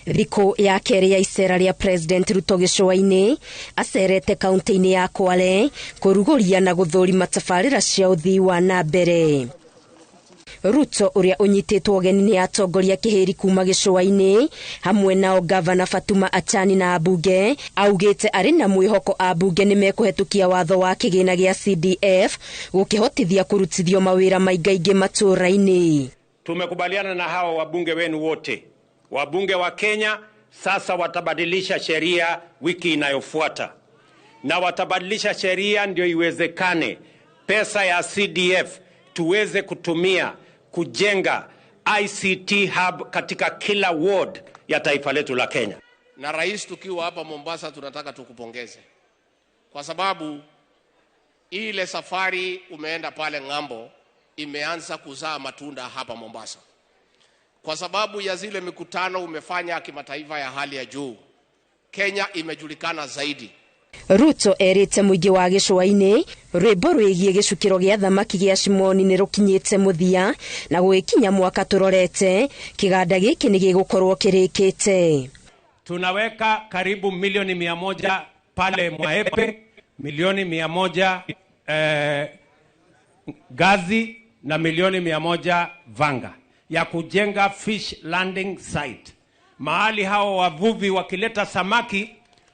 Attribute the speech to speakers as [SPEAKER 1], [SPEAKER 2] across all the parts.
[SPEAKER 1] Thikũ ya kerĩ ya icera rĩa President Ruto gĩcũa-inĩ acerete kaunti-inĩ ya Kwale kũrugũria na gũthũrima tabarĩra cia ũthii wa na mbere. Ruto ũrĩa ũnyitĩtwo ũgeni nĩ atongoria kĩhĩri kuma gĩcũa-inĩ hamwe nao Gavana Fatuma Achani na ambunge augĩte arĩ na mwĩhoko ambunge nĩ mekũhetũkia watho wa kĩgĩna gĩa CDF gũkĩhotithia kũrutithio mawĩra maingaingĩ matũũra-inĩ.
[SPEAKER 2] Tumekubaliana na hawa wabunge wenu wote, wabunge wa Kenya sasa watabadilisha sheria wiki inayofuata, na watabadilisha sheria ndio iwezekane pesa ya CDF tuweze kutumia kujenga ICT hub katika kila ward ya taifa letu la Kenya.
[SPEAKER 3] Na rais, tukiwa hapa Mombasa tunataka tukupongeze kwa sababu ile safari umeenda pale ng'ambo imeanza kuzaa matunda hapa Mombasa, kwa sababu ya zile mikutano umefanya kimataifa ya hali ya juu. Kenya imejulikana zaidi.
[SPEAKER 1] Ruto erĩte mũingĩ wa gĩcũa-inĩ rwĩmbo rwĩgiĩ gĩcukĩro gĩa thamaki gĩa Shimoni nĩ rũkinyĩte mũthia na gũgĩkinya mwaka tũrorete kĩganda gĩkĩ nĩ gĩgũkorwo kĩrĩkĩte.
[SPEAKER 2] Tunaweka karibu milioni 100 pale Mwaepe, milioni 100 Gazi na milioni 100 Vanga ya kujenga fish landing site. Mahali hao wavuvi wakileta samaki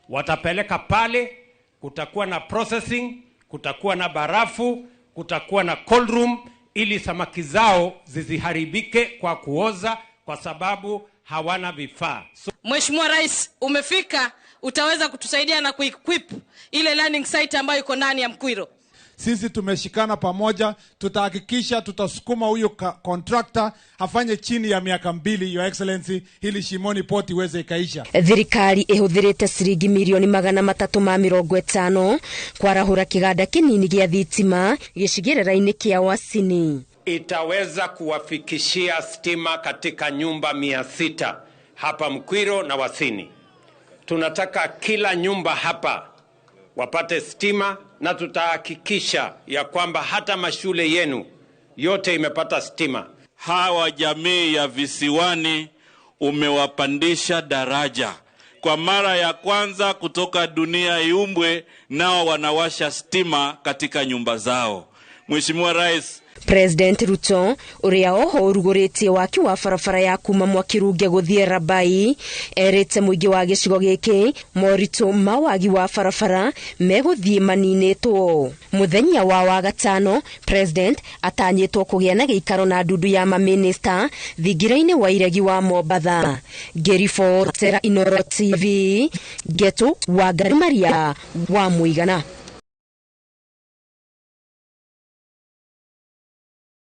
[SPEAKER 2] watapeleka pale, kutakuwa na processing, kutakuwa na barafu, kutakuwa na cold room ili samaki zao zisiharibike kwa kuoza kwa sababu hawana vifaa. So,
[SPEAKER 4] Mheshimiwa Rais, umefika, utaweza kutusaidia na kuequip ile landing site ambayo iko ndani ya Mkwiro.
[SPEAKER 5] Sisi tumeshikana pamoja, tutahakikisha tutasukuma huyo contractor afanye chini ya miaka 2, Your Excellency, ili Shimoni Port iweze ikaisha.
[SPEAKER 1] Thirikari ĩhũthĩrĩte ciringi milioni 350 kwarahũra kĩganda kĩnini gĩa thitima gĩcigĩrĩra-inĩ kĩa Wasini.
[SPEAKER 2] Itaweza kuwafikishia stima katika nyumba 600 hapa Mkwiro na Wasini. Tunataka kila nyumba hapa wapate stima na tutahakikisha ya kwamba hata mashule yenu yote imepata stima.
[SPEAKER 6] Hawa jamii ya visiwani umewapandisha daraja. Kwa mara ya kwanza kutoka dunia iumbwe, nao wanawasha stima katika nyumba zao. Mheshimiwa Rais,
[SPEAKER 1] President Ruto ũrĩa oho ũrugũrĩtie waki wa barabara ya kuma Mwakirunge gũthiĩ Rabai erĩte mũingĩ wa gĩcigo gĩkĩ moritũ ma wagi wa barabara megũthiĩ maninĩtwo. Mũthenya wa Wagatano, President atanyĩtwo kũgĩa na gĩikaro na ndundu ya mamĩnĩsta thingira-inĩ wa iregi wa Mombatha. Ngĩribotera Inooro TV, Ngetu Wangari Maria wa Mũigana.